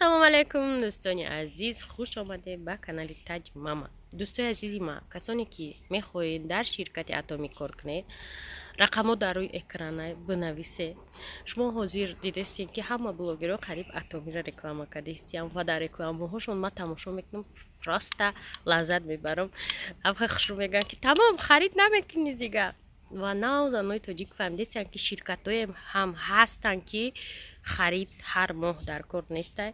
Салом алейкум, дӯстони азиз, хуш омадед ба канали Таҷ Мама. Дӯстои азизи ма, касоне ки мехоҳед дар ширкати Атомӣ кор кунед, рақамҳо дар рӯи экрана бинависед. Шумо ҳозир дидестем, ки ҳама блогерҳо қариб Атомиро реклама кардестиям ва дар рекламаҳошон ман тамошо мекунам, просто лаззат мебарам. Ҳамха хушрӯ мегӯянд, ки тамом харид намекунӣ дига. Ва нав занои тоҷик фаҳмидестиям, ки ширкатҳоем ҳам ҳастанд, ки харид ҳар моҳ дар кор нестай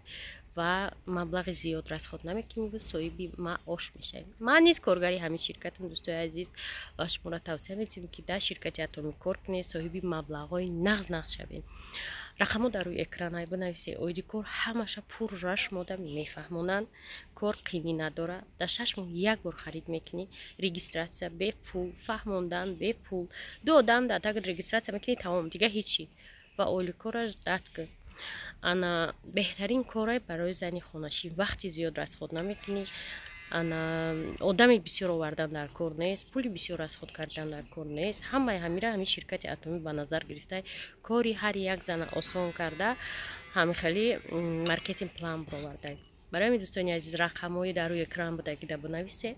ва маблағи зиёд расход намекунӣ ва соҳиби маош мешавӣ. Ман низ коргари ҳамин ширкатам, дӯстои азиз, ва шуморо тавсия медиҳем, ки дар ширкати Атомӣ кор кунед, соҳиби маблағҳои нағз нағз шавед. Рақамҳо дар рӯи экрана бинависед. Оиди кор ҳамаша пурра шумода мефаҳмонанд. Кор қинӣ надорад. Дар 6 моҳ як бор харид мекунӣ, регистратсия бепул, фаҳмондан бепул. Ду одам дар тагат регистратсия мекунӣ, тамом, дига ҳечи. Ва оиликораш дат кун. Ана беҳтарин коре барои зани хонашин. Вақти зиёд расход намекунӣ, ана одами бисёр овардан дар кор нест, пули бисёр расход кардан дар кор нест. Ҳамаи ҳамира ҳамин ширкати Атомӣ ба назар гирифта, кори ҳар як зана осон карда, ҳамин хеле маркетинг план бароварда. Барои ҳамин, дӯстони азиз, рақамҳои дар рӯи экран будагида бинависед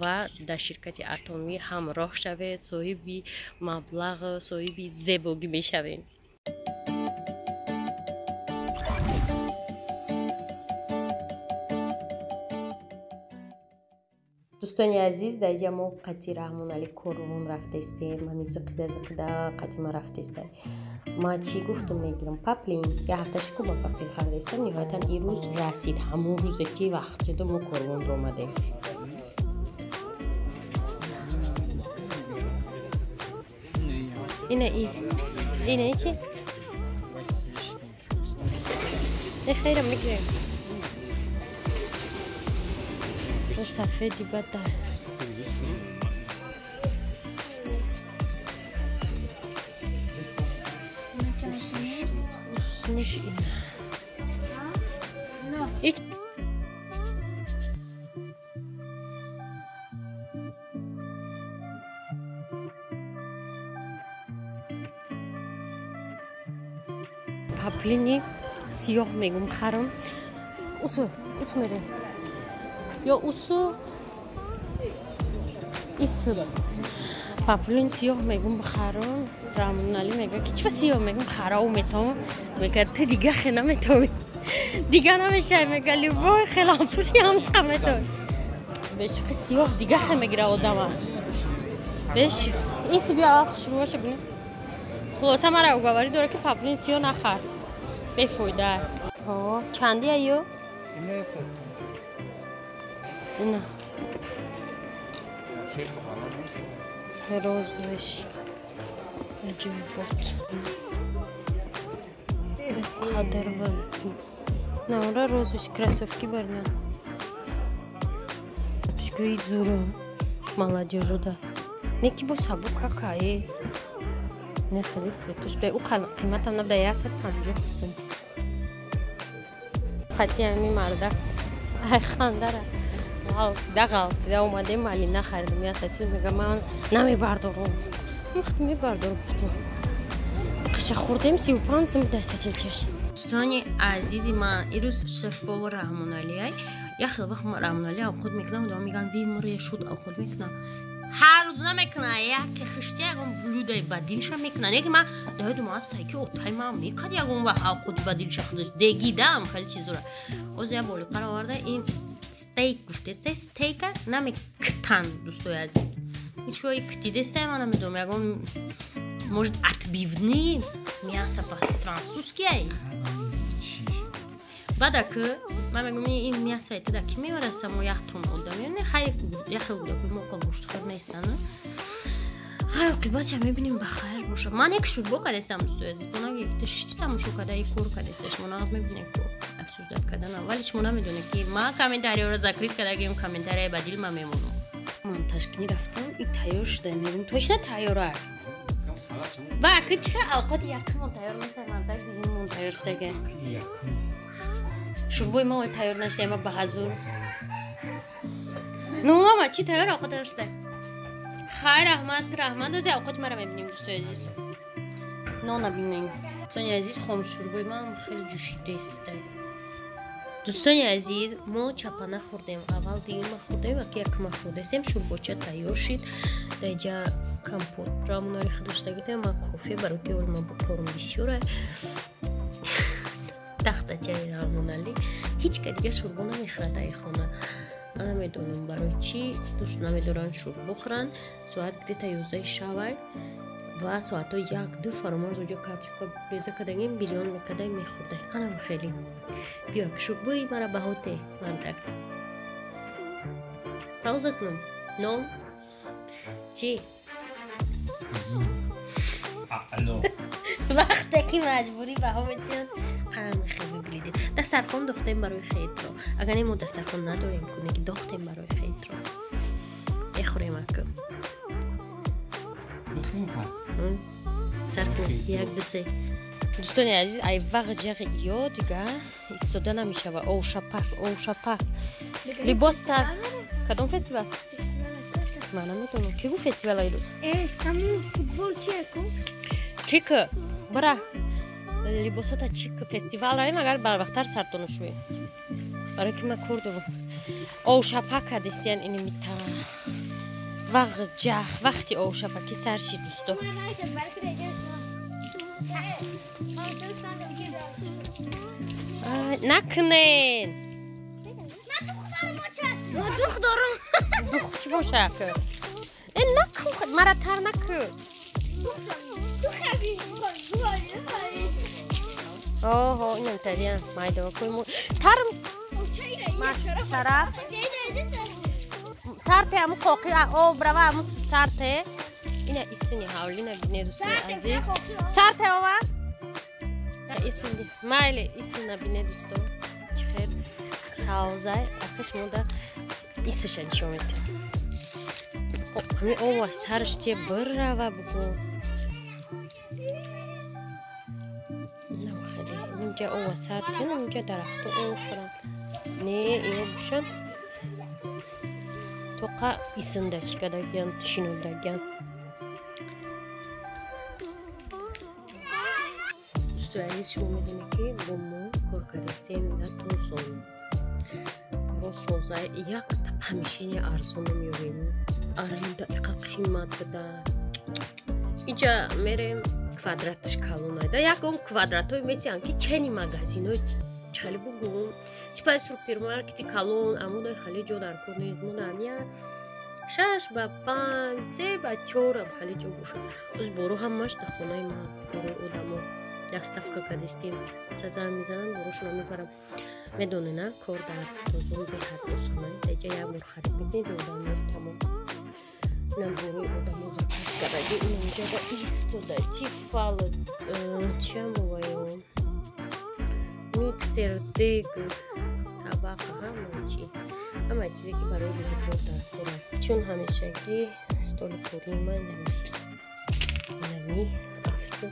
ва дар ширкати Атомӣ ҳамроҳ шавед, соҳиби маблағ, соҳиби зебогӣ мешавед. Дӯстони азиз, дар инҷа мо қати Раҳмоналӣ корвон рафтаистем. Ҳамин зиқида зиқида қати ма рафтаистай. Ма чӣ гуфтум, мегирам паплин. Як ҳафта шику ма паплин харидаистам. Ниҳоятан ин рӯз расид, ҳамон рӯзе ки вақт шуду мо корвон омадем. Ина и ина и чи? Не, хайрам мегирем. Сафеди бада. Усмиш ина. Паплини сиёҳ мегум харам. Усу, усу мерем. Ё усу ису. Паплин сиёҳ мегум бихарам. Раҳмоналӣ мегӯяд, ки чӣ сиёҳ мегум харау метавон. Мегӯяд, ту дига хе наметавонӣ. Дига намешавӣ, мегӯяд, любой хелампури ҳам ха метавонӣ. Бешухи сиёҳ дига хе мегира одама. Беш ин си биё аввал хушрӯяша бинем. Хулоса мара уговарӣ дора, ки паплин сиёҳ нахар. Бефоида. Чанди аю? Ина. Розовый. Аҷибот. Қадар вазн. На, ура розовый кроссовки барна. Пшкӯи зуру молодежуда. Не ки бо сабук какае. Не хеле цветаш. Бе у қиматам набуда 150 сум. Қати ҳами марда. Ай хандара. Ғалтида ғалтида омадем, малина харидем. Я сатил мега ман намебардорам. Вақт мебардорам гуфтам. Қаша хӯрдем 35 сум дар сатилчаш. Дӯстони азизи ман, ирӯз шеф-повар Раҳмоналиай. Як хел вақт Раҳмоналӣ авқот мекунам, одам мегӯянд, вимре шуд авқот мекунам. Ҳар рӯз намекунам, яке хишти ягон блюдаи ба дилша мекунам. Неки ман даёдум аст, ки отай ман мекард ягон вақт авқоти ба дилша худаш. Дегидам хеле чизора. Оз як болиқаро оварда, ин стейк гуфтестай, стейка намекитан, дӯстои азиз. Ҳечгоҳ китидестай, ман намедонам, ягон может отбивные мясо по-французски ай. Баъда ки ман мегӯям, ин мясо туда ки меораса, мо як тон одам, не хай як хел буда, ки мо гӯштхӯр нестан. Хай оқибатша мебинем, ба хайр боша. Ман як шӯрбо кардастам, дӯстои азиз. Бонаги ту шити тамошо карда, и кор кардасташ. Шумо нағз мебинед, ку обсуждать кардан. Вале шумо намедонед, ки ман комментариёро закрит кардагим, комментарияи ба дил ман мемонам. Ман ташкини рафтам, и тайёр шуда мегӯм, точно тайёра. Ба ки чӣ авқоти якумон тайёр неста, мардак дидимон тайёр шудага. Шӯрбои ма оли тайёр нашуда, ма ба ҳазур. Ну мама, чӣ тайёр авқот тайёр шуда? Хайр, раҳмат, раҳмат, ози авқоти мара мебинем, дӯстои азиз. Нона бинем. Дӯстони азиз, хомшӯрбои ман хеле ҷӯшидааст. Дӯстони азиз, мо чапана хӯрдем. Аввал дуюма хӯрдем, ва якма хӯрдастем. Шӯрбоча тайёр шид. Даҷа компот рамонари худоштагитем ва кофе, барои ки ма бо корум бисёра. Тахтачаи рамонали. Ҳеҷ ка дига шӯрбо намехӯрад ай хона. Ман намедонам барои чӣ дӯст намедоранд шӯрбо хӯранд. Соат где-то 11 шавай ва соатҳо 1-2 фаромарз оҷо картошка реза кардагим, бирён мекардаем, мехӯрдаем. Анам хеле. Биё, шӯрбои мара баҳоте, мардак. Пауза кунам. Нол. Чӣ? Вақте ки маҷбурӣ баҳо метиҳанд, ҳама хеле выглядит. Дастархон дохтем барои хейтро. Агар не, мо дастархон надорем, куне ки дохтем барои хейтро. Мехӯрем ака. Сар кун. 1 2 3. Дӯстони азиз, ай вағ ҷағи ё дига истода намешава. Овшапак, овшапак. Либос тар. Кадом фестивал? Ман намедонам. Ки гуфт фестивал ирӯз? Ҳамун футбол чия ку? Чӣ ку? Бара. Либосота чӣ ку? Фестивал раем, агар барвақттар сартону шӯем. Барои ки ман кор дорам. Овшапак кардистиян ини мита. Вағ ҷах, вақти овшапакӣ сар шид, дӯсто. Накунен. Ман дух дорам. Дух чӣ боша ку? Э, накун, мара тар накун. Оҳо, инам тариян майдавакои мо. Тарм шараф. Сарте аму қоқи об рава аму сарте. Ина исини ҳавлина бине, дӯстони азиз. Сарте ова. Исини майли исина бине, дӯсто. Чӣ хел савзай, ака шумо да исиша нишон метиҳам. Ҳами ова сараш те бирава бугу. Хеле инҷа ова сар те, инҷа дарахто об хӯранд. Не, ино бошанд тоқа исинда чикадагиян, шинодагиян. Дӯстои азиз, шумо медонед ки бо мо кор кардастем дар Тозон. Коро созай якта помещение арзон меёрем. Аренда иқа қимат буда. Иҷа мерем, квадраташ калонайда. Як он квадратҳое метиҳанд ки чени магазинҳои хеле бугум. Чӣ пай супермаркети калон, амудай хеле ҷо дар кор нест. Мо намия 6 ба 5, 3 ба 4 ам хеле ҷо бошад. Оз боро ҳамаш дар хонаи ман, борои одамо доставка кардистем. Сазан мезананд, борошонро мебарам. Медонед, на, кор дар Тозон беҳад осона. Даҷа як бор харид мекунед, одам меёрад, тамом. Инам борои одамо заказ кардаги, инамҷа да истода, тифал, чиам боваё? Миксер, дег, табақ, ҳама чи. Ҳама чизе ки барои рӯзгор дар кор аст. Чун ҳамешагӣ столи кории ман инами афту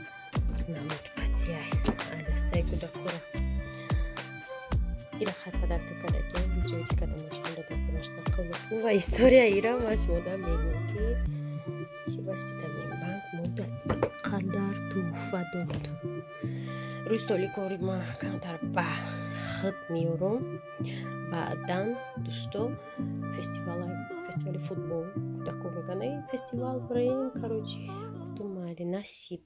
намуд қатияй. Ай дастаи кӯдакора. Ира хай падарка кардагиам, видеои дикада машон дода, кораш нақл мекунам ва история ира ман шумода мегӯям ки чӣ бас витамин банк мода қадар туҳфа дод. Рӯи столи кори ман камтар ба худ меёрам. Баъдан дӯсто фестивали футбол кӯдако мегӯянд, эй фестивал бираем, короче, гуфтум майли, насиб.